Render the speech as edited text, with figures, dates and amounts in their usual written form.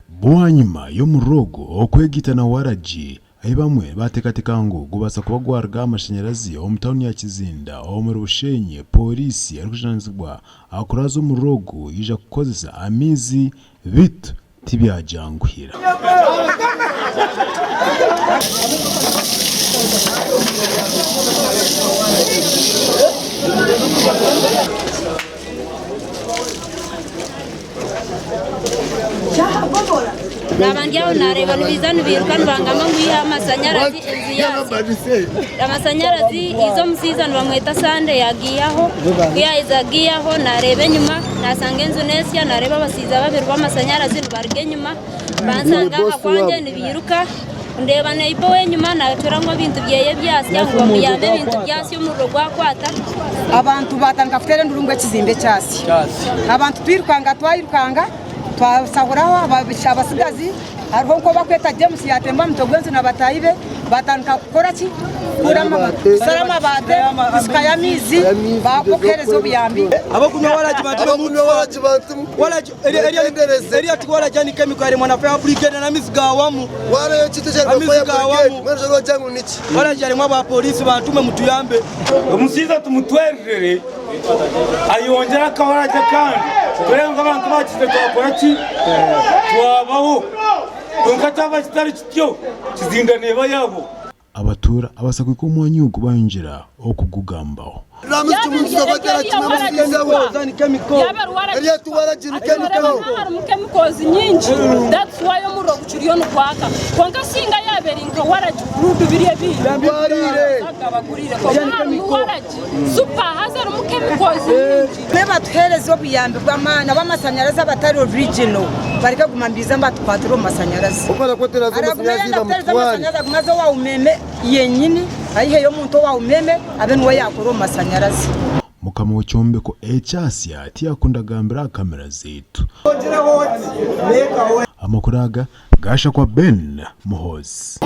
Bwanyima y'omuriro ogu okwegaita na waragi, ahi bamwe baateekateeka ngu gubaasa kuba gwaruga aha mashanyarazi omu tauni ya Kizinda omuri Bushenyi, Pooriisi erikujunaanizibwa aha kuraaza omuriro ogu yaija kukozesa amaizi beitu tibyajanguhira. Naaba ndi aho naareeba nibaija nibairuka nibangamba ngu iha amashanyarazi enju yaasya. Amashanyarazi haija omushaija nibamweta Sande yaagiihaho, ku yaaheza kugiihaho naareeba enyima naashanga enju neesya naareeba abashaija babiri b'amashanyarazi nibaruga enyima banshanga aha kwangye nibairuka ndeeba neiba ow'enyima naacura ngu ebintu byeye byasya ngu bamuyambe ebintu byasya omuriro gwakwata. Abantu baatandika kuteera enduru ngu ekizimbe kyasya. Abantu twirukanga twayirukanga twasahuraho abatsigazi hariho nk'ou barikweta James yaatemba aha mutwe gw'enju na bataahi be baatandika kukora ki? Kushara amabaati kushukayo amaizi okuheereza obuyambi. Abakunywa waragi bantume waragi eriya ti waragi ni chemical arimwo na fire brigade na amizi gawamu amizi gawamu waragi arimu aba polisi bantume mutuyambe. Omushaija tumutwererere ayongyere akawaragi akandi tureebe ngu abantu bakize twakora ki twabaho kwonka kyaba kitari kityo kizinda neeba yaaho. Abatuura abasakwike omwanya ogu bayongyera okugugambaho. Harimu chemicals nyingi that's why omuriro gukiriyo nigwaka kwonka singa yaba eri nka waragi crude biri ebindi bagabagurire kwonka harimu waragi super haza erimu chemicals nyingi. Twe batuhereze obuyambi bw'amaani ab'amasanyarazi abatari original bareke kuguma nibaija nibatukwatira omu masanyarazi. Aragume yayenda kutereza amasanyarazi agume aze owa umeme yenyini ayiheyo omuntu owa umeme abe niwe yakora omu masanyarazi. Mukama w'ekyombeko ekyasya tiyakunda kugambira aha kamera zaitu. Amakuru aga gaashakwa Ben Muhoozi.